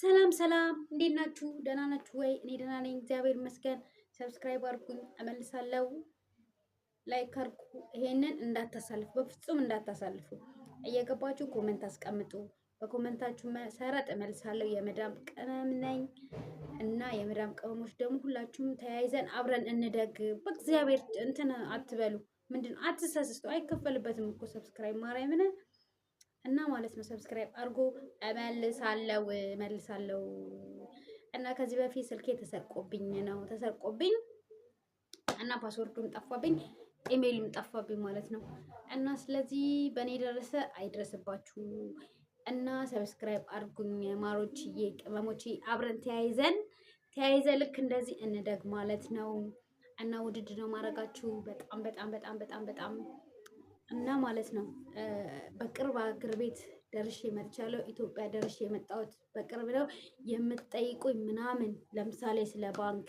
ሰላም ሰላም፣ እንዴት ናችሁ? ደህና ናችሁ ወይ? እኔ ደህና ነኝ፣ እግዚአብሔር ይመስገን። Subscribe አድርጉኝ፣ እመልሳለሁ። Like አድርጉ። ይሄንን እንዳታሳልፉ፣ በፍጹም እንዳታሳልፉ። እየገባችሁ comment አስቀምጡ። በ comment ኣችሁ መሰረት እመልሳለሁ። የመዳም ቅመም ነኝ እና የመዳም ቅመሞች ደግሞ ሁላችሁም ተያይዘን አብረን እንደግ። በእግዚአብሔር እንትን አትበሉ፣ ምንድን ነው አትሰስቱ። አይከፈልበትም እኮ subscribe ማርያምን እና ማለት ነው። Subscribe አድርጎ እመልሳለሁ እመልሳለሁ። እና ከዚህ በፊት ስልኬ ተሰርቆብኝ ነው፣ ተሰርቆብኝ እና password ኡም ጠፋብኝ፣ ኢሜይልም ጠፋብኝ ማለት ነው። እና ስለዚህ በእኔ ደረሰ አይድረስባችሁ እና subscribe አድርጉኝ ማሮችዬ፣ ቅመሞቼ አብረን ተያይዘን ተያይዘን ልክ እንደዚህ እንደግ ማለት ነው። እና ውድድ ነው ማድረጋችሁ በጣም በጣም በጣም በጣም በጣም እና ማለት ነው። በቅርብ አገር ቤት ደርሼ መጥቻለሁ። ኢትዮጵያ ደርሼ የመጣሁት በቅርብ ነው። የምትጠይቁኝ ምናምን ለምሳሌ ስለ ባንክ፣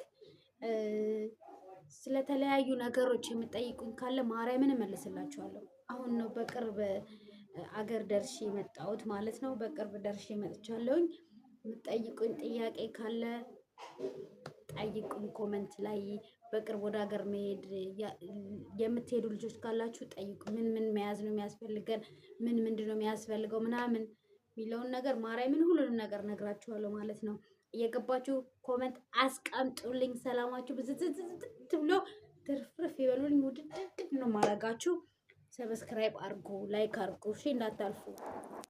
ስለተለያዩ ነገሮች የምትጠይቁኝ ካለ ማርያምን እመልስላችኋለሁ። አሁን ነው በቅርብ አገር ደርሼ የመጣሁት ማለት ነው። በቅርብ ደርሼ መጥቻለሁኝ። የምትጠይቁኝ ጥያቄ ካለ ጠይቁኝ comment ላይ። በቅርብ ወደ ሀገር መሄድ የምትሄዱ ልጆች ካላችሁ ጠይቁ። ምን ምን መያዝ ነው የሚያስፈልገን፣ ምን ምንድን ነው የሚያስፈልገው ምናምን የሚለውን ነገር ማርያምን ሁሉንም ነገር ነግራችኋለሁ ማለት ነው። እየገባችሁ comment አስቀምጡልኝ። ሰላማችሁ ብዝትዝት ብሎ ትርፍርፍ ይበሉልኝ። ውድድድ ነው ማረጋችሁ። Subscribe አድርጉ፣ like አድርጉ። እሺ እንዳታልፉ።